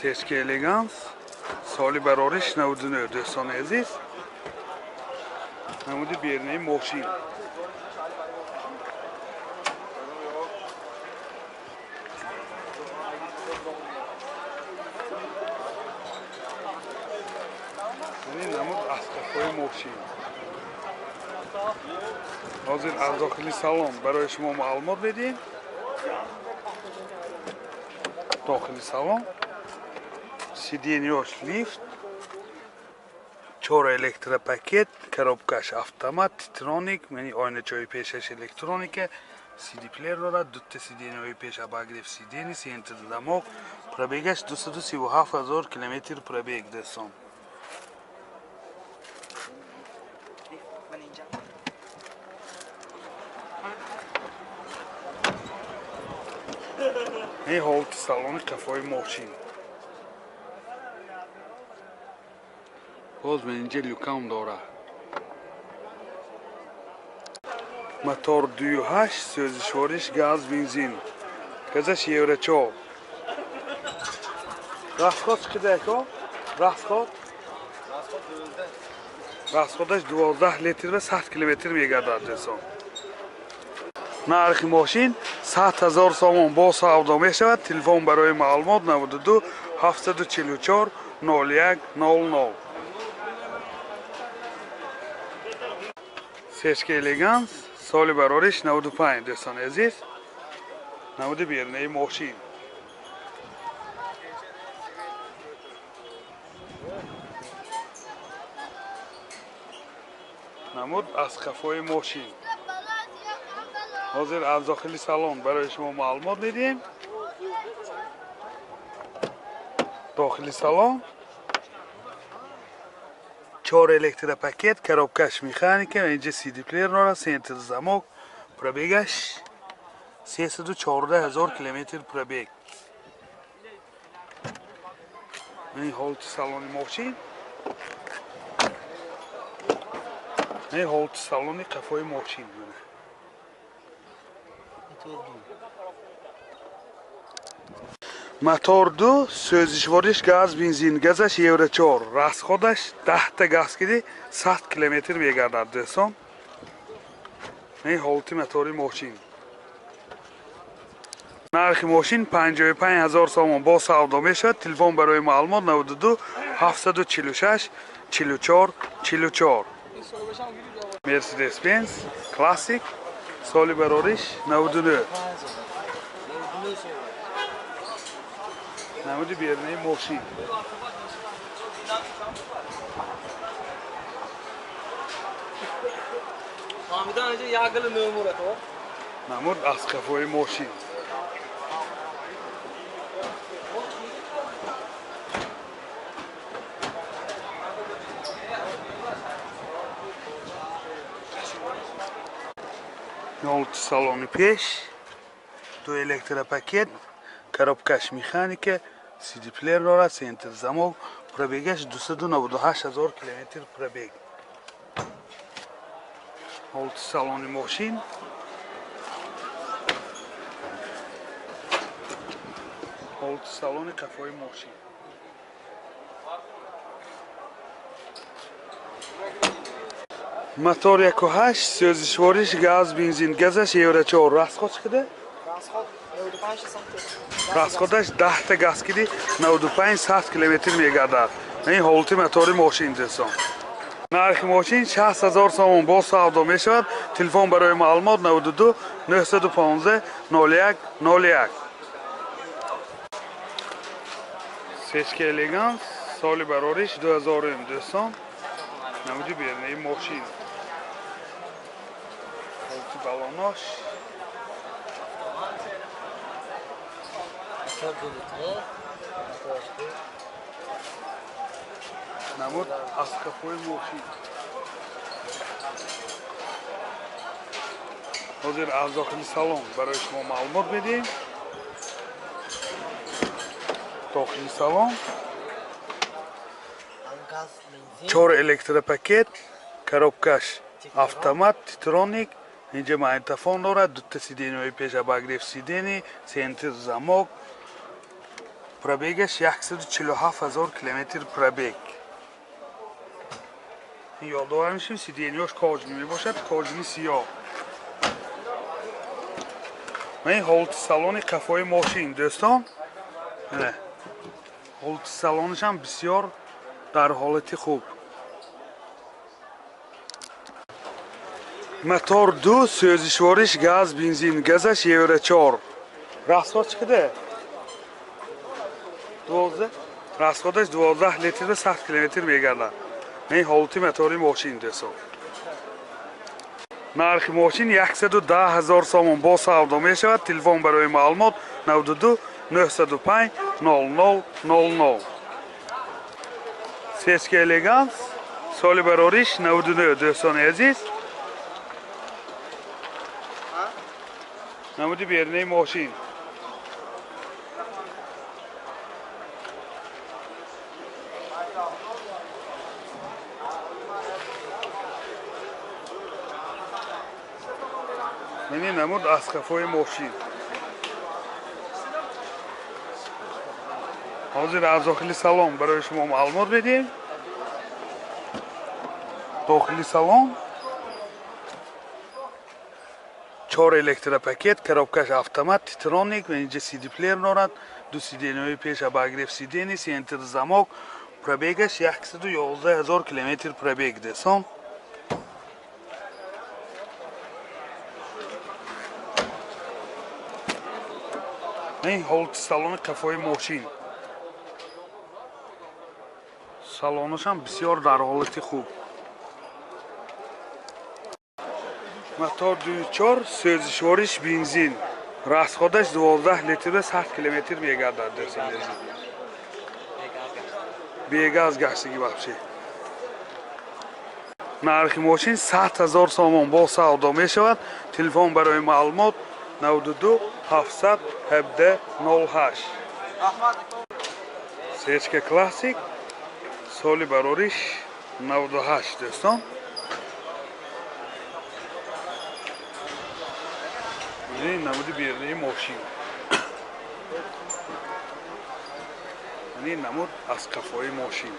Сечка Элеганс, соли барориш 99, дӯстони азиз. Намуди берунаи мошин. Намуд аз қафои мошин. Ҳозир аз дохили салон барои шумо маълумот медиҳем. Дохили салон сиденьёш лифт, чор электропакет, коробкаш автомат, титроник, яъне оиначаҳои пешаш электроника, CD-плеер дорад, дута сиденьёи пеш обогрев сиденьи, центр замок, пробегаш 237 ҳазор километр пробег, дӯстон. Ин ҳолати салони қафои мошин. Боз инҷа люкам дорад. Мотор 2.8, сӯзишвориш газ, бензин. Газаш евро 4. Расход чӣ қадар ако? Расход? Расходаш 12 литр ва 100 километр мегардад, дӯстон. Нархи мошин 100 ҳазор сомон бо савдо мешавад. Телефон барои маълумот 92 744 01 00. Сечка Элеганс, соли барориш 95, дӯстони азиз. Намуди берунаи мошин. Намуд аз қафои мошин. Ҳозир аз дохили салон барои шумо маълумот медиҳем. Дохили салон чор электропакет, коробкаш механика, инҷа CD-плеер дорад, центр замок, пробегаш 314 ҳазор километр пробег. Ин ҳолати салони мошин. Ин ҳолати салони қафои мошин. Мотор 2, сӯзишвориш газ, бензин, газаш евро 4, расходаш 10 та газ киди 100 километр мегардад, дӯстон. Ин ҳолати мотори мошин. Нархи мошин 55 ҳазор сомон бо савдо мешавад. Телефон барои маълумот 92 746 44 44. Mercedes Benz Classic, соли барориш 99. Намуди берунаи мошин. Намуд аз қафои мошин. Ҳолати салони пеш, ду электропакет, коробкаш механика, CD-плеер дорад, центр замок, пробегаш 298 ҳазор километр пробег. Ҳолати салони мошин. Ҳолати салони қафои мошин. Мотор 1.8, сӯзишвориш газ, бензин, газаш евро 4. Расход чӣ қадар? Расходаш 10 та газ киди 95 100 километр мегардад. Ин ҳолати мотори мошин, дӯстон. Нархи мошин 60 ҳазор сомон бо савдо мешавад. Телефон барои маълумот 92 915 01 01. Сечка Элеганс, соли барориш 2000, дӯстон. Намуди берунаи мошин. Ҳолати балонош. Намуд аз қафои мошин. Ҳозир аз дохили салон барои шумо маълумот медиҳем. Дохили салон чор электропакет, коробкаш автомат, титроник, инҷа магнитофон дорад, дута сиденьҳои пеш обогрев сиденьи, центр замок, Пробегаш 147 ҳазор километр пробег. Ёдовар мешавем, сиденьяш кожаный мебошад, кожаный сиёҳ. Ин ҳолати салони қафои мошин, дӯстон. Ҳолати салонашам бисёр дар ҳолати хуб. Мотор 2, сӯзишвориш газ, бензин, газаш Евро 4. Расход чӣ қадар? 12. Расходаш 12 литр ва 100 километр мегардад. Ин ҳолати мотори мошин, дӯстон. Нархи мошин 110 ҳазор сомон бо савдо мешавад. Телефон барои маълумот 92 905 00 00. Сечка Элеганс, соли барориш 99, дӯстони азиз. Намуди берунаи мошин. Ин намуд аз қафои мошин. Ҳозир аз дохили салон барои шумо маълумот медиҳем. Дохили салон 4 электропакет, коробкаш автомат, титроник, инҷа CD плеер дорад, ду сиденьяҳои пеш обогрев сиденья, центр замок, пробегаш 111 ҳазор километр пробег, дӯстон. Ин ҳолати салони қафои мошин. Салонашам бисёр дар ҳолати хуб. Мотор 2.4, сӯзишвориш бензин. Расходаш 12 литр ва 100 километр мегардад, дӯстони азиз. Бегаз гаштагӣ вообще. Нархи мошин 100 ҳазор сомон бо савдо мешавад. Телефон барои маълумот 92 717 08. Сечка Классик, соли барориш 98, дӯстон. Ин намуди берунаи мошин. Ин намуд аз қафои мошин.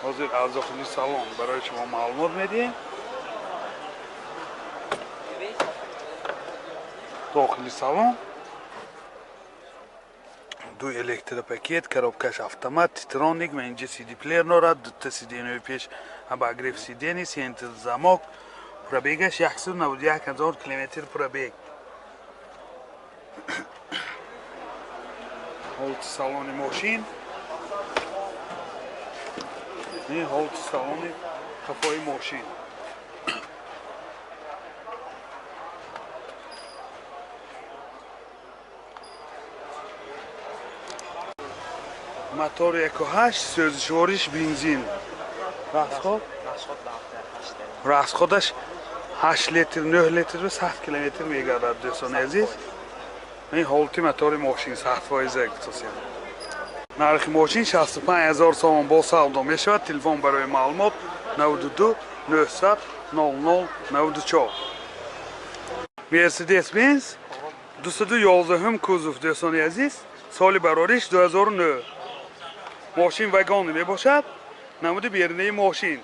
Ҳозир аз дохили салон барои шумо маълумот медиҳем. Дохили салон ду электропакет, коробкаш автомат, титроник, инҷа CD плеер дорад, дута сиденьяҳои пеш обогрев сиденья, центр замок. Пробегаш 191 ҳазор километр пробег. Ҳолати салони мошин. Ин ҳолати салони қафои мошин. Мотор 1.8, сӯзишвориш бензин. Расход? Расходаш 8 литр, 9 литр ва 100 километр мегардад, дӯстони азиз. Ин ҳолати мотори мошин 100% гуфтосем. Нархи мошин 65 ҳазор сомон бо савдо мешавад. Телефон барои маълумот 92 900 00 94. Mercedes Benz 211 кузов, дӯстони азиз, соли барориш 2009. Мошин вагон мебошад. Намуди берунаи мошин.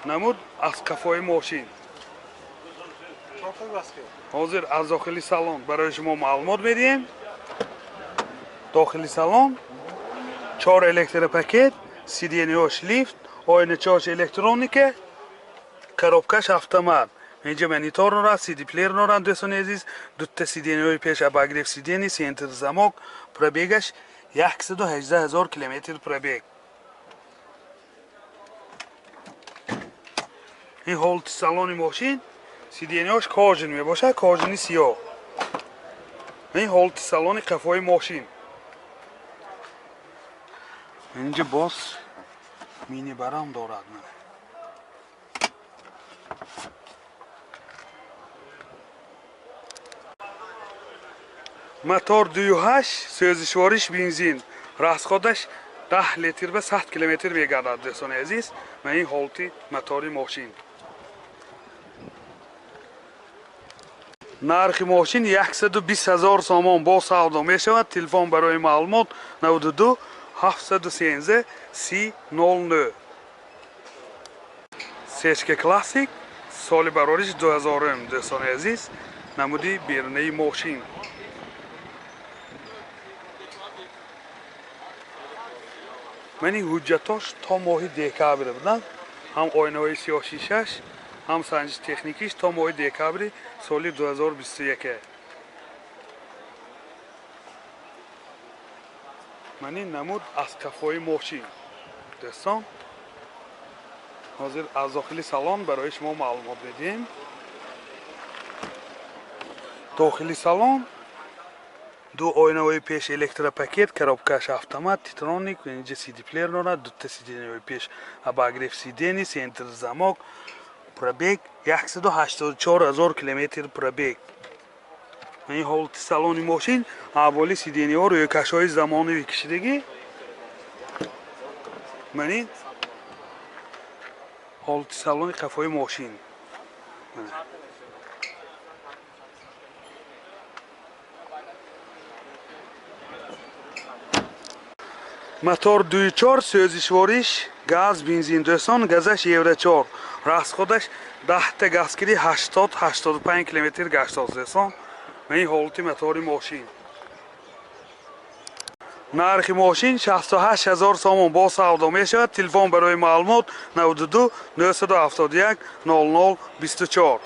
Намуд аз қафои мошин. Ҳозир аз дохили салон барои шумо маълумот медиҳем. Дохили салон 4 электропакет, сиденьяш лифт, оиначааш электроника, коробкаш автомат. Инҷа монитор дорад, CD плеер дорад, дӯстони азиз. Дута сиденьяҳои пеш обогрев сиденья, центр замок, пробегаш 118 ҳазор километр пробег. Ин ҳолати салони мошин, сиденьяш кожаный мебошад, кожаный сиёҳ. Ин ҳолати салони қафои мошин. Инҷа боз минибарам дорад. Мотор 2.8, сӯзишвориш бензин. Расходаш 10 литр ба 100 километр мегардад дӯстони азиз. Ман ин ҳолати мотори мошин. Нархи мошин 120 000 сомон бо савдо мешавад. Телефон барои маълумот 92 713 30 09. Сечка Классик соли барориш 2000 дӯстони азиз. Намуди берунаи мошин. Ман ин ҳуҷҷатош то моҳи декабр буданд. Ҳам оинаҳои сиёҳшишаш, ҳам санҷиши техникиш то моҳи декабри соли 2021. Ман ин намуд аз кафои мошин. Дӯстон, ҳозир аз дохили салон барои шумо маълумот медиҳем. Дохили салон ду оинаҳои пеш электропакет, коробкаш автомат, титроник, инҷа CD плеер дорад, дута сиденьяҳои пеш обогрев сидений, центр замок, пробег 184 000 километр пробег. Ин ҳолати салони мошин, аввали сиденьяҳо рӯйкашҳои замонавӣ кишидагӣ. Ман ин ҳолати салони қафои мошин. Мотор 2.4 сӯзишвориш газ бензин дӯстон, газаш евро 4. Расходаш 10 та газкири 80-85 километр гаштоз дӯстон. Ман ин ҳолати мотори мошин. Нархи мошин 68 000 сомон бо савдо мешавад. Телефон барои маълумот 92 971 00 24.